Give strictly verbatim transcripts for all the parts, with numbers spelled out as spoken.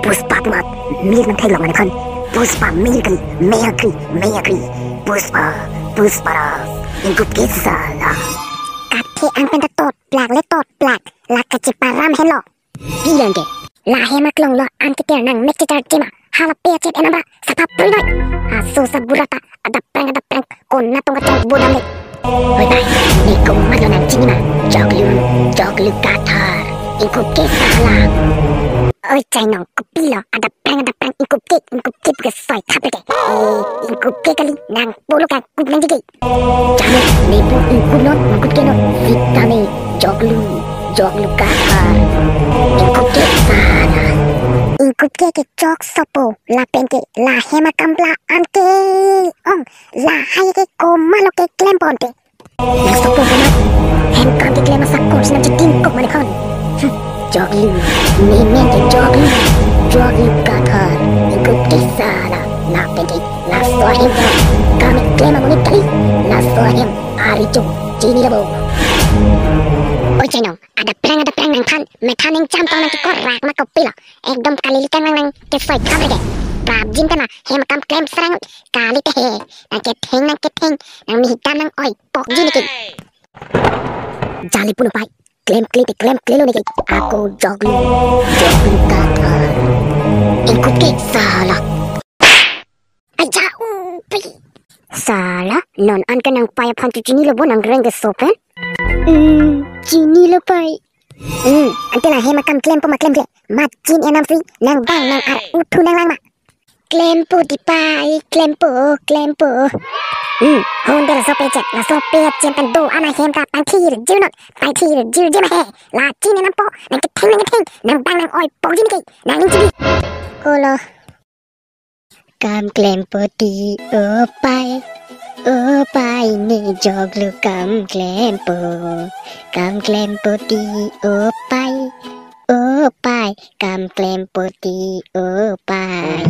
Puspa pu amat mir nangtheklong mane phan. Puspa mir kali, mea kali, mea kali. Puspa, Puspa ra. Ingkup ke sala. Kathe an pen ta tot plak le tot plak. La kacheparam henlo. Pi lang ke. La hem aklong lo an keter nang mek chechar chema. Hala pe achet enam ra. Sapha prinoi. Aso sabura ta. Adaprang, adaprang. Kona tong kachong bodam le. Oi bai. Ne komat lo nangchini ma. Joglu. Joglu kathar. Ingkup ke sala. Oi chainong. Kopi lo. Adaprang, adaprang. Ingkup ke. Ingkup ke pu ke soi thap le ke. Eh, ingkup ke kali. Nang polo kangkup nangji ke. Chame, ne pu ingkup non, ingkup ke non, sitame, joglu, joglu kathar. Ingkup ke sala. Ingkup ke ke chok sopo, lapen ke, la hem akam la an ke, ong, lahai ke komat lo ke klem ponte. Nang sopo komat, hem kam ke klem asakor si nangchitin kok mane phan. Hmm. Joglu, ne men ke joglu, joglu kathar, ingkup ke sala, lapen ke, laso ahem ta, kam klem amonit kali, laso ahem, ari chong, chinilo bo. Oi chainong, adaprang, adaprang nangphan, methan nangcham tong nangkekor rak ma kopi lo, ekdom kali likang lang nangkesoi thap le ke, prapjin ta na, hem kam klem serang, kali te he, nangketheng, nangketheng, nang mihitan nang oi, pokji ne ke. Jali puno pai. Klemkle te klemkle lo ne ke. Ako joglu. Joglu kathar. Ingkup ke sala. Aja upi. Sala, non an ke nangpai aphan chinilo bo nangreng ke sopen. Hmm, chinilo pai. Hmm, ante la hem akam klempo ma klemkle. Machin enam si, nang bang nang ar uthu nang lang ma. Klempo di pai, klempo, klempo. Hmm, hon de laso pechet, laso pechet pen do ana hem ta pangthir jirnon, pangthir jirji ma he. La chin enam po, nangketheng nangketheng, nang bang nang oi pokji ne ke, nang ning chili. Kolo. Kam klempo ti o pai, o pai ne joglu kam klempo. Kam klempo ti o pai, o pai, kam klempo ti o pai.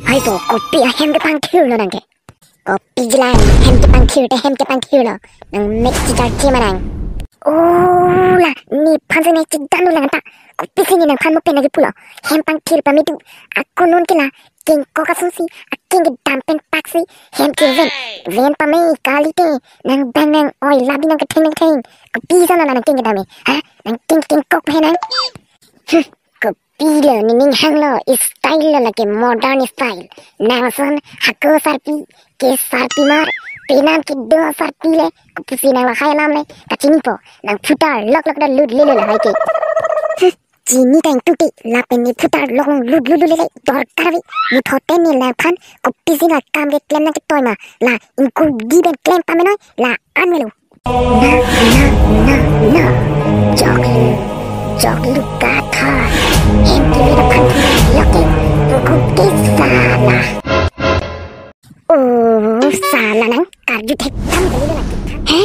Hai po, kopi ahem kepangthir lo nang ke. Kopi jilang, hem kepangthir te hem kepangthir lo. Nang mek chechar chema nang. Oh, la, nephan si ne chedam lo lang ta. Kopisi ne nangphan mo pen lagi pulo. Hem pangthir pame tu. Ako non ke la, kengkok ason si, akeng kedam pen pak si, hem keven. Ven pame kali te, nang bang nang oi labi nangketheng nangketheng. Kopisi na nangkeng kedam e. Ha? Nangkeng kengkok he nang. Hmm. Kopilo ne ning hanglo, style lo lake modern style. Nang ason hako sarpi, ke sarpi mar, penam kedo sarpi le, kopisi nang lahai alam le, kachinipo, nang phutar loklok do lut lele lahai ke. Hmm, chini ta ingtuk te, lapen ne phutar loklok lut lut lele, dorkar ave, muthote ne nangphan, kopisi la kam keklem nangketoi ma, la ingkup di pen klem pamenoi, la an melo. Na, na, na, na. Joglu, joglu kathar. Hem keme da phan thun loke. Ingkup ke sala. Oh, sala nang karju thek tham kali na lagi tham. He?